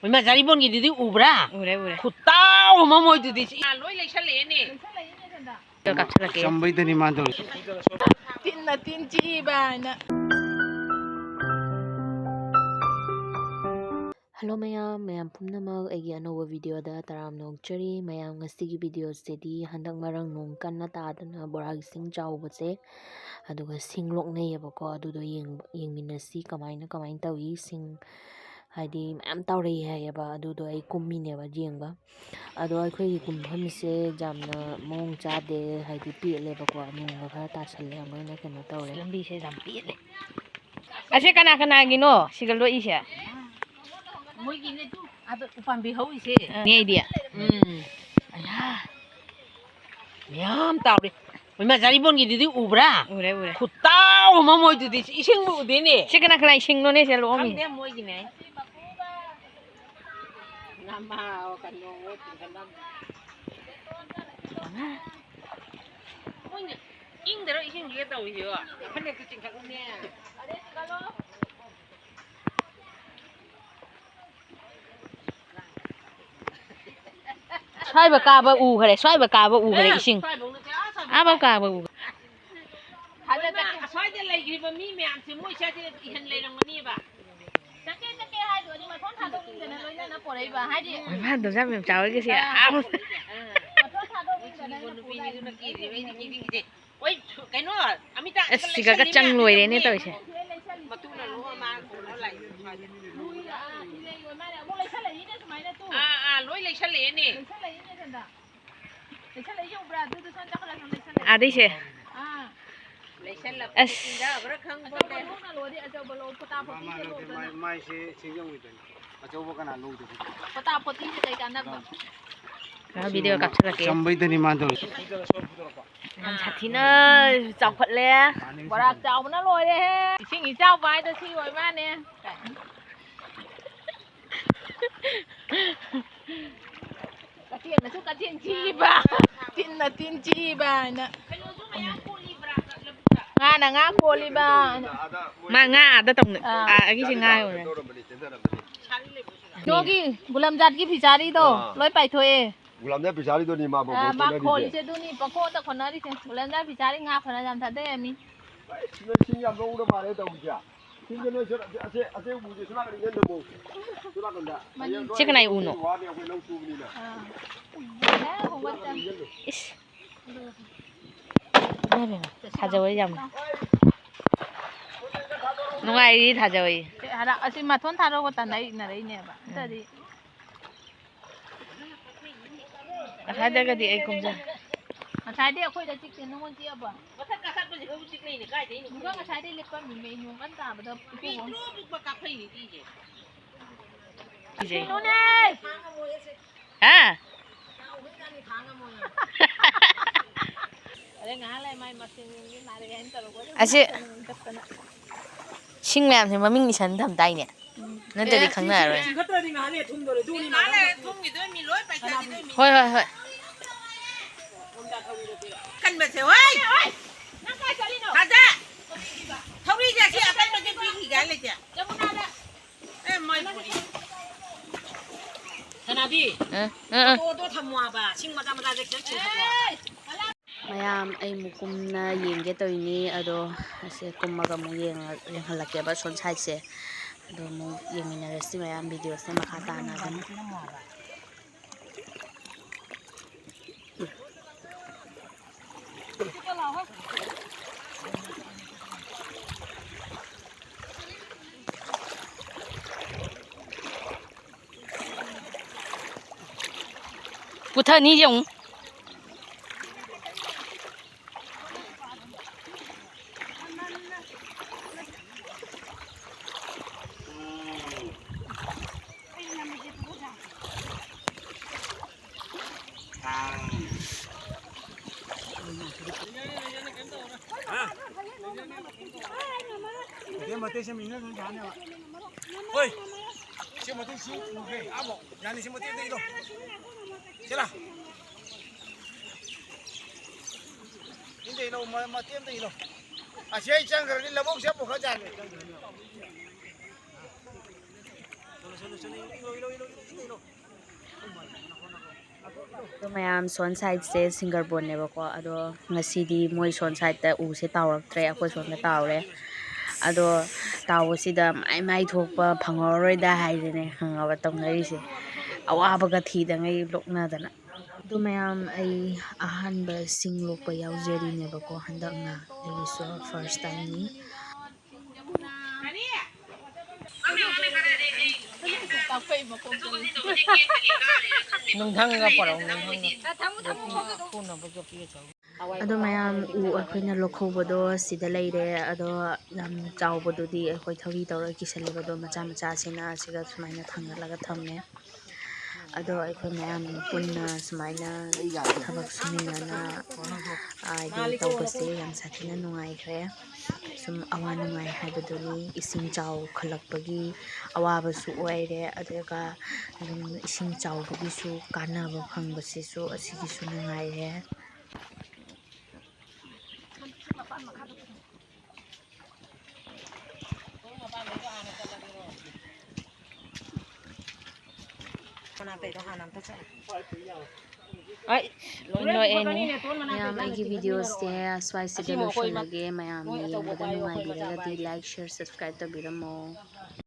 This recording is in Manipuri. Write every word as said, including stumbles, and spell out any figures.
ꯃꯣꯏ ꯃꯖꯥꯔꯤꯕꯣꯟꯒꯤꯗꯨꯗꯤ ꯎꯕ꯭ꯔꯥ? ꯎꯔꯦ, ꯎꯔꯦ꯫ ꯈꯨꯇꯥꯎ ꯑꯃ ꯃꯣꯏꯗꯨꯗꯤ꯫ ꯁꯤ ꯂꯣꯏ ꯂꯩꯁꯜꯂꯛꯑꯦꯅꯦ꯫ ꯀꯥꯞꯁꯤꯜꯂꯛꯀꯦ꯫ ꯆꯝꯕꯩꯗꯅꯤ ꯃꯥ ꯇꯧꯔꯤꯁꯦ꯫ ꯇꯤꯟꯅ ꯇꯤꯟ ꯆꯤꯛꯏꯕ ꯍꯥꯏꯅ꯫ ꯍꯜꯂꯣ ꯃꯌꯥꯝ, ꯃꯌꯥꯝ ꯄꯨꯝꯅꯃꯛ ꯑꯩꯒꯤ ꯑꯅꯧꯕ ꯚꯤꯗꯤꯑꯣꯗ ꯇꯔꯥꯝꯅ ꯑꯣꯛꯆꯔꯤ꯫ ꯃꯌꯥꯝ, ꯉꯁꯤꯒꯤ ꯚꯤꯗꯤꯑꯣꯁꯤꯗꯤ ꯍꯟꯗꯛ ꯃꯔꯛ ꯅꯣꯡ ꯀꯟꯅ ꯇꯥꯗꯅ ꯕꯣꯔꯥꯒꯤ ꯁꯤꯡ ꯆꯥꯎꯕꯁꯦ, ꯑꯗꯨꯒ ꯁꯤꯡ ꯂꯣꯛꯅꯩꯌꯦꯕꯀꯣ, ꯑꯗꯨꯗꯣ ꯌꯦꯡ-, ꯌꯦꯡꯃꯤꯟꯅꯁꯤ ꯀꯃꯥꯏꯅ, ꯀꯃꯥꯏꯅ ꯇꯧꯏ꯫ ꯁꯤꯡ ꯍꯥꯏꯗꯤ ꯃꯌꯥꯝ ꯇꯥꯎꯔꯛꯏ ꯍꯥꯏꯌꯦꯕ, ꯑꯗꯨꯗꯣ ꯑꯩ ꯀꯨꯝꯃꯤꯅꯦꯕ ꯌꯦꯡꯕ꯫ ꯑꯗꯣ ꯑꯩꯈꯣꯏꯒꯤ ꯀꯨꯝꯐꯝꯁꯦ ꯌꯥꯝꯅ ꯃꯑꯣꯡ ꯆꯥꯗꯦ, ꯍꯥꯏꯗꯤ ꯄꯦꯠꯂꯦꯕꯀꯣ, ꯅꯣꯡꯒ ꯈꯔ ꯇꯥꯁꯜꯂꯦ, ꯑꯃꯨꯛ ꯍꯦꯟꯅ ꯀꯩꯅꯣ ꯇꯧꯔꯦ꯫ ꯂꯝꯕꯤꯁꯦ ꯌꯥꯝ ꯄꯦꯠꯂꯦ꯫ ꯑꯁꯦ ꯀꯅꯥ ꯀꯅꯥꯒꯤꯅꯣ ꯁꯤꯒ ꯂꯣꯛꯏꯁꯦ? ꯃꯣꯏꯒꯤꯅꯦ ꯑꯗꯨ, ꯑꯗ ꯎꯄꯥꯝꯕꯤ ꯍꯧꯔꯤꯁꯦ꯫ ꯅꯦ ꯑꯩꯗꯤ꯫ ꯎꯝ꯫ ꯑꯌꯥ꯫ ꯃꯌꯥꯝ ꯇꯥꯎꯔꯤ꯫ ꯏꯃꯥ, ꯖꯥꯔꯤꯕꯣꯟꯒꯤꯗꯨꯗꯤ ꯎꯕ꯭ꯔꯥ? ꯎꯔꯦ, ꯎꯔꯦ꯫ ꯈꯨꯇꯥꯎ ꯑꯃ ꯃꯣꯏꯗꯨꯗꯤ, ꯏꯁꯤꯡꯕꯨ ꯎꯗꯦꯅꯦ꯫ ꯁꯤ ꯀꯅꯥ ꯀꯅꯥ ꯏꯁꯤꯡꯅꯣꯅꯦ ꯁꯦ ꯂꯣꯛꯑꯝꯃꯤ? ꯈꯪꯗꯦ, ꯃꯣꯏꯒꯤꯅꯦ꯫ ꯅꯃꯥ, ꯀꯩꯅꯣ, ꯃꯣꯏꯅ ꯏꯪꯗꯔꯣ ꯏꯁꯤꯡꯁꯤꯒ ꯇꯧꯔꯤꯁꯤꯕꯣ? ꯐꯅꯦꯛꯇꯨ ꯆꯤꯡꯈꯠꯂꯨꯅꯦ꯫ ꯁ꯭ꯋꯥꯏꯕ ꯀꯥꯕ ꯎꯈ꯭ꯔꯦ, ꯁ꯭ꯋꯥꯏꯕ ꯀꯥꯕ ꯎꯈ꯭ꯔꯦ, ꯑꯥ, ꯏꯁꯤꯡ꯫ ꯁ꯭ꯋꯥꯏꯕꯧ ꯅꯠꯇꯦ, ꯑꯥ, ꯁ꯭ꯋꯥꯏꯕꯧ ꯑꯥꯕ ꯅꯠꯇꯦ꯫ ꯀꯥꯕ ꯎꯈ꯭ꯔꯦ꯫ ꯊꯥꯖꯗꯦ꯫ ꯑꯁ꯭ꯋꯥꯏꯗ ꯂꯩꯈ꯭ꯔꯤꯕ ꯃꯤ ꯃꯌꯥꯝꯁꯦ ꯃꯣꯏ ꯁ꯭ꯋꯥꯏꯗ ꯏꯍꯟ ꯂꯩꯔꯝꯒꯅꯤꯕ꯫ ꯆꯠꯀꯦ, ꯆꯠꯀꯦ ꯍꯥꯏꯗꯨꯒꯗꯤ ꯃꯊꯣꯟ ꯊꯥꯗꯣꯛꯅꯤꯡꯗꯅ ꯂꯣꯏꯅꯅ ꯄꯣꯔꯛꯏꯕ꯫ ꯍꯥꯏꯗꯤ, ꯃꯥ ꯗꯣꯖꯥ ꯃꯌꯥꯝ ꯆꯥꯎꯔꯒꯦ ꯁꯤ꯫ ꯑꯥ, ꯑꯥ꯫ ꯃꯊꯣꯟ ꯊꯥꯗꯣꯛꯅꯤꯡꯗꯅ ꯑꯩꯅ ꯄꯨꯔꯛꯏꯕ꯫ ꯅꯨꯄꯤꯅꯤꯗꯨꯅ ꯀꯤꯔꯤꯕ, ꯑꯩꯗꯤ ꯀꯤꯕꯤꯒꯤꯗꯦ꯫ ꯑꯣꯏ, ꯀꯩꯅꯣ, ꯑꯃꯤꯇꯥ, ꯑꯁ, ꯁꯤꯒꯒ ꯂꯩꯁꯜꯂꯤ ꯆꯪ ꯃꯌꯥꯝꯁꯦ ꯂꯣꯏꯔꯦꯅꯦ ꯃꯣꯏꯅ ꯇꯧꯔꯤꯁꯦ꯫ ꯃꯇꯨꯅ ꯂꯣꯛꯑ ꯃꯥ ꯄꯨꯔ ꯂꯥꯛꯏ ꯁ꯭ꯋꯥꯏꯗ꯫ ꯂꯣꯏ, ꯑꯥ, ꯁꯤ ꯂꯩ, ꯃꯥꯅꯦ ꯑꯃꯨꯛ ꯂꯩꯁꯜꯂꯛꯏꯅꯦ ꯁꯨꯃꯥꯏꯅ ꯇꯨ꯫ ꯑꯥ, ꯑꯥ, ꯂꯣꯏ ꯂꯩꯁꯜꯂꯛꯑꯦꯅꯦ꯫ ꯂꯩꯁꯜꯂꯛꯏꯅꯦ ꯁꯣꯝꯗ꯫ ꯂꯩꯁꯜꯂꯛꯏꯁꯦ ꯎꯕ꯭ꯔꯥ? ꯑꯗꯨꯗ ꯁꯣꯝ ꯆꯪꯈꯠꯂꯒ ꯂꯩꯁꯜꯂꯛꯑꯦ꯫ ꯑꯥꯗꯩꯁꯦ꯫ ꯑꯥ꯫ ꯂꯩꯁꯜꯂꯛꯄ ꯑꯁ꯫ ꯏꯟꯗꯕ꯭ꯔꯥ ꯈꯪꯄꯣꯟꯇꯦ꯫ ꯑꯆꯧꯕ ꯂꯧꯅ ꯂꯣꯏꯔꯗꯤ ꯑꯆꯧꯕ ꯂꯧ, ꯄꯇꯥ ꯄꯇꯤꯁꯦ ꯃꯥ, ꯂꯧꯗꯅ꯫ ꯃꯥꯏꯁꯦ ꯁꯤ ꯌꯧꯏꯗꯅ꯫ ꯑꯆꯧꯕ ꯀꯅꯥ ꯂꯧꯗꯣꯏꯅꯣ? ꯄꯇꯥ ꯄꯇꯤꯁꯦ ꯀꯩ ꯀꯥꯟꯅꯕ? ꯉꯥꯏꯍꯥꯛ ꯚꯤꯗꯤꯑꯣ ꯀꯥꯞꯁꯤꯜꯂꯛꯀꯦ꯫ ꯆꯝꯕꯩꯗꯅꯤ ꯃꯥ ꯇꯧꯔꯤꯁꯦ꯫ ꯌꯥꯝ ꯁꯥꯊꯤꯅ ꯆꯥꯎꯈꯠꯂꯦ꯫ ꯕꯣꯔꯥ ꯆꯥꯎꯕꯅ ꯂꯣꯏꯔꯦꯍꯦ꯫ ꯏꯁꯤꯡ ꯏꯆꯥꯎꯕ ꯍꯥꯏꯗꯣ ꯁꯤ ꯑꯣꯏ ꯃꯥꯅꯦ꯫ ꯀꯊꯦꯡꯅꯁꯨ ꯀꯊꯦꯡ ꯊꯤꯕ, ꯇꯤꯟꯅ ꯇꯤꯟ ꯆꯤꯛꯏꯕ ꯍꯥꯏꯅ꯫ ꯉꯥꯅ ꯉꯥ ꯀꯣꯜꯂꯤꯕ ꯍꯥꯏꯅ꯫ ꯃꯥ ꯉꯥ ꯑꯥꯗ ꯇꯧꯅ-, ꯑꯥ꯫ ꯑꯥ, ꯑꯩꯒꯤꯁꯦ ꯉꯥ ꯌꯣꯜꯂꯦ꯫ ꯅꯣꯒꯤ ꯒꯨꯂꯥꯝꯖꯥꯠꯀꯤ ꯐꯤꯆꯥꯔꯤꯗꯣ ꯑꯥ꯫ ꯂꯣꯏ ꯄꯥꯏꯊꯣꯛꯑꯦ꯫ ꯒꯨꯂꯥꯝꯖꯥꯠ ꯐꯤꯆꯥꯔꯤꯗꯨꯅꯤ ꯃꯥꯕꯨ ꯑꯥ, ꯃꯥ ꯈꯣꯜꯂꯤꯁꯦ꯫ ꯈꯣꯜꯂꯤꯁꯦ ꯑꯗꯨꯅꯤ, ꯄꯪꯈꯣꯟꯗ ꯈꯣꯟꯅꯔꯤꯁꯦ꯫ ꯒꯨꯂꯥꯝꯖꯥꯠ ꯐꯤꯆꯥꯔꯤ ꯉꯥ ꯐꯅ ꯌꯥꯝ ꯊꯥꯗꯩ ꯃꯤ꯫ ꯑꯩ ꯁꯤꯗ ꯏꯁꯤꯡ ꯌꯥꯝ ꯂꯧꯔ ꯃꯥꯜꯂꯦ ꯇꯧꯔꯤꯁꯦ꯫ ꯏꯁꯤꯡꯁꯦ ꯅꯣꯏ ꯁꯣꯝ-, ꯑꯁꯦ-, ꯑꯁꯦ ꯎꯁꯦ ꯁꯣꯝ ꯅꯥꯀꯟꯗ ꯏꯟꯖꯟꯗꯕꯣ꯫ ꯁꯣꯝ ꯅꯥꯀꯟꯗ꯫ ꯃꯅꯤꯡ꯫ ꯍꯌꯦꯡ ꯁꯤ ꯀꯅꯥꯏ ꯎꯅꯣ? ꯋꯥꯅꯤ ꯑꯩꯈꯣꯏ ꯂꯧ ꯁꯨꯕꯅꯤꯅ꯫ ꯑꯥ꯫ ꯁꯣꯝ ꯅꯥꯀꯟꯗ ꯍꯣꯡꯒꯠꯇꯅ꯫ ꯏꯟꯖꯜꯂꯨ꯫ ꯏꯁ꯫ ꯏꯃꯥꯏ ꯄꯦꯝꯃ, ꯊꯥꯖꯧꯋꯦ ꯌꯥꯝꯅ꯫ ꯅꯨꯡꯉꯥꯏꯔꯤ ꯊꯥꯖꯧꯋꯦ꯫ ꯁꯤ ꯍꯔꯥ-, ꯑꯁꯤ ꯃꯊꯣꯟ ꯊꯥꯔꯛꯑꯣ ꯇꯥꯟꯅꯔꯛꯏꯅꯦꯕ꯫ ꯅꯠꯇ꯭ꯔꯗꯤ ꯉꯁꯥꯏꯗꯒꯗꯤ ꯑꯩ ꯀꯨꯝꯖ-, ꯉꯁꯥꯏꯗꯤ ꯑꯩꯈꯣꯏꯗ ꯆꯤꯛꯇꯦ, ꯅꯉꯣꯟ ꯆꯤꯛꯑꯕꯣ? ꯃꯊꯛ ꯀꯥꯈꯠꯄꯁꯤꯗꯕꯨ ꯆꯤꯛꯂꯛꯏꯅꯦ, ꯀꯥꯏꯗꯩꯅꯣ ꯈꯪꯗꯦ꯫ ꯉꯁꯥꯏꯗꯩ ꯂꯦꯞꯄꯝꯃꯤꯃꯦ, ꯅꯣꯡ ꯀꯟꯅ ꯇꯥꯕꯗ ꯄꯤꯛꯇ꯭ꯔꯨ ꯄꯤꯛꯄ ꯀꯥꯈꯠꯂꯤꯅꯦ ꯏꯁꯦ꯫ ꯀꯤꯖꯩ꯫ ꯀꯩꯅꯣꯅꯦ! ꯍꯥ? ꯑꯗꯩ ꯉꯥꯏꯍꯥꯛ ꯂꯩ ꯃꯥꯏ ꯃꯁꯤꯡ ꯅꯥꯔꯛꯑꯦ ꯍꯥꯏꯅ ꯇꯧꯔꯛꯄ꯫ ꯑꯁꯤ ꯁꯤꯡ ꯃꯌꯥꯝꯁꯦ ꯃꯃꯤꯡ ꯏꯁꯟ ꯊꯝꯗꯥꯏꯅꯦ? ꯎꯝ꯫ ꯅꯠꯇ꯭ꯔꯗꯤ ꯑꯦ, ꯈꯪꯅꯔꯔꯣꯏ꯫ ꯁꯤ ꯈꯠꯇ꯭ꯔꯗꯤ ꯉꯥꯏꯍꯥꯛ ꯂꯩꯔ ꯊꯨꯝꯗꯣꯔꯦ꯫ ꯑꯗꯨꯅꯤ ꯉꯥꯏꯍꯥꯛ ꯂꯩꯔ ꯊꯨꯝꯈꯤꯗꯣꯏ ꯃꯤ ꯂꯣꯏ ꯄꯩꯁꯥꯈꯤꯗꯣꯏ ꯃꯤ꯫ ꯍꯣꯏ, ꯍꯣꯏ, ꯍꯣꯏ꯫ ꯀꯟꯕꯁꯦ, ꯍꯣꯏ! ꯅꯪ ꯀꯥꯏ ꯆꯠꯂꯤꯅꯣ? ꯊꯥꯖ! ꯊꯧꯔꯤꯁꯦ ꯑꯁꯤ ꯑꯀꯟꯕꯁꯦ ꯄꯤꯈꯤꯒꯦ ꯍꯥꯏ ꯂꯩꯇꯦ꯫ ꯖꯃꯨꯅꯥꯗ꯫ ꯑꯦ, ꯃꯥꯏ ꯄꯨꯔꯤ꯫ ꯁꯅꯥꯕꯤ, ꯑ, ꯑ, ꯑ꯫ ꯑꯣꯇꯣꯗꯣ ꯊꯝꯃꯣ ꯍꯥꯏꯕ꯫ ꯁꯤꯡ ꯃꯆꯥ ꯃꯆꯥꯁꯦ ꯈꯤꯇꯪ ꯆꯤꯡꯈꯠꯂꯣ ꯍꯥꯏꯕ꯫ ꯃꯌꯥꯝ ꯑꯩ ꯑꯃꯨꯛ ꯀꯨꯝꯅ ꯌꯦꯡꯒꯦ ꯇꯧꯔꯤꯅꯤ, ꯑꯗꯣ ꯑꯁꯦ ꯀꯨꯝꯃꯒ ꯑꯃꯨꯛ ꯌꯦꯡꯉ-, ꯌꯦꯡꯍꯜꯂꯛꯀꯦꯕ ꯁꯣꯝ ꯁꯥꯏꯠꯁꯦ꯫ ꯑꯗꯣ ꯑꯃꯨꯛ ꯌꯦꯡꯃꯤꯟꯅꯔꯁꯤ ꯃꯌꯥꯝ, ꯚꯤꯗꯤꯑꯣꯁꯦ ꯃꯈꯥ ꯇꯥꯅ ꯑꯗꯨꯝ꯫ ꯄꯨꯊꯅꯤ ꯌꯦꯡꯉꯨ꯫ ꯍꯣꯏ꯫ ꯁꯤ ꯃꯇꯦꯛ ꯁꯤ ꯎꯈ꯭ꯔꯦ꯫ ꯑꯥꯕꯣ꯫ ꯌꯥꯅꯤ, ꯁꯤ ꯃꯇꯦꯛ ꯑꯝꯇ ꯏꯜꯂꯣ꯫ ꯁꯤꯂꯥ꯫ ꯏꯟꯗ ꯏꯜꯂꯣ, ꯃ-, ꯃꯇꯦꯛ ꯑꯝꯇ ꯏꯜꯂꯣ꯫ ꯑꯁꯤ ꯑꯩ ꯆꯪꯈ꯭ꯔꯗꯤ ꯂꯧꯕꯨꯛꯁꯦ ꯄꯨꯈꯠ ꯌꯥꯅꯤ꯫ ꯆꯠꯂꯣ, ꯆꯠꯂꯣ, ꯆꯠꯂꯣ꯫ ꯑꯗꯣ ꯃꯌꯥꯝ, ꯁꯣꯝ ꯁꯥꯏꯠꯁꯦ ꯁꯤꯡꯒꯔꯕꯣꯟꯅꯦꯕꯀꯣ꯫ ꯑꯗꯣ ꯉꯁꯤꯗꯤ ꯃꯣꯏ ꯁꯣꯝ ꯁꯥꯏꯠꯇ ꯎꯁꯦ ꯇꯥꯎꯔꯛꯇ꯭ꯔꯦ, ꯑꯩꯈꯣꯏ ꯁꯣꯝꯗ ꯇꯥꯎꯔꯦ꯫ ꯑꯗꯣ ꯇꯥꯎꯕꯁꯤꯗ ꯃꯥꯏ ꯃꯥꯏ ꯊꯣꯛꯄ ꯐꯪꯍꯧꯔꯔꯣꯏꯗ ꯍꯥꯏꯗꯅꯦ ꯈꯪꯉꯕ ꯇꯧꯅꯔꯤꯁꯦ꯫ ꯑꯋꯥꯕꯒ ꯊꯤꯗꯉꯩ ꯂꯣꯛꯅꯗꯅ꯫ ꯑꯗꯨ ꯃꯌꯥꯝ, ꯑꯩ ꯑꯍꯥꯟꯕ ꯁꯤꯡ ꯂꯣꯛꯄ ꯌꯥꯎꯖꯔꯤꯅꯦꯕꯀꯣ, ꯍꯟꯗꯛꯅ ꯑꯩꯒꯤꯁꯨ ꯐꯥꯔꯁ ꯇꯥꯏꯝꯅꯤ꯫ ꯅꯨꯡꯊꯪꯒ ꯄꯣꯔꯛꯎ, ꯅꯨꯡꯊꯪꯒ꯫ ꯊꯝꯃꯣ, ꯊꯝꯃꯣ, ꯌꯣꯠꯄꯤꯒ ꯆꯥꯎ꯫ ꯑꯗꯣ ꯃꯌꯥꯝ, ꯎ ꯑꯩꯈꯣꯏꯅ ꯂꯧꯍꯧꯕꯗꯣ ꯁꯤꯗ ꯂꯩꯔꯦ꯫ ꯑꯗꯣ ꯌꯥꯝ ꯆꯥꯎꯕꯗꯨꯗꯤ ꯑꯩꯈꯣꯏ ꯊꯧꯔꯤ ꯇꯧꯔ ꯀꯤꯁꯜꯂꯦꯕ꯫ ꯑꯗꯣ ꯃꯆꯥ ꯃꯆꯥꯁꯤꯅ ꯑꯁꯤꯒ ꯁꯨꯃꯥꯏꯅ ꯊꯥꯡꯒꯠꯂꯒ ꯊꯝꯃꯦ꯫ ꯑꯗꯣ ꯑꯩꯈꯣꯏ ꯃꯌꯥꯝ ꯄꯨꯟꯅ ꯁꯨꯃꯥꯏꯅ ꯊꯕꯛ ꯁꯨꯃꯤꯟꯅꯅ, ꯍꯥꯏꯗꯤ, ꯇꯧꯕꯁꯦ ꯌꯥꯝ ꯁꯥꯊꯤꯅ ꯅꯨꯡꯉꯥꯏꯈ꯭ꯔꯦ꯫ ꯁꯨꯝ ꯑꯋꯥ ꯅꯨꯡꯉꯥꯏ ꯍꯥꯏꯕꯗꯨꯅꯤ꯫ ꯏꯁꯤꯡ ꯆꯥꯎꯈꯠꯂꯛꯄꯒꯤ ꯑꯋꯥꯕꯁꯨ ꯑꯣꯏꯔꯦ, ꯑꯗꯨꯒ ꯑꯗꯨꯝ ꯏꯁꯤꯡ ꯆꯥꯎꯕꯒꯤꯁꯨ ꯀꯥꯟꯅꯕ ꯐꯪꯕꯁꯤꯁꯨ ꯑꯁꯤꯒꯤꯁꯨ ꯅꯨꯡꯉꯥꯏꯔꯦ꯫ ꯃꯌꯥꯝ, ꯑꯩꯒꯤ ꯚꯤꯗꯤꯑꯣꯁꯦ ꯁ꯭ꯋꯥꯏꯁꯤꯗ ꯂꯣꯏꯁꯤꯜꯂꯒꯦ꯫ ꯃꯌꯥꯝꯅ ꯌꯦꯡꯕꯗ ꯅꯨꯡꯉꯥꯏꯕꯤꯔꯒꯗꯤ like, share, subscribe ꯇꯧꯕꯤꯔꯝꯃꯣ꯫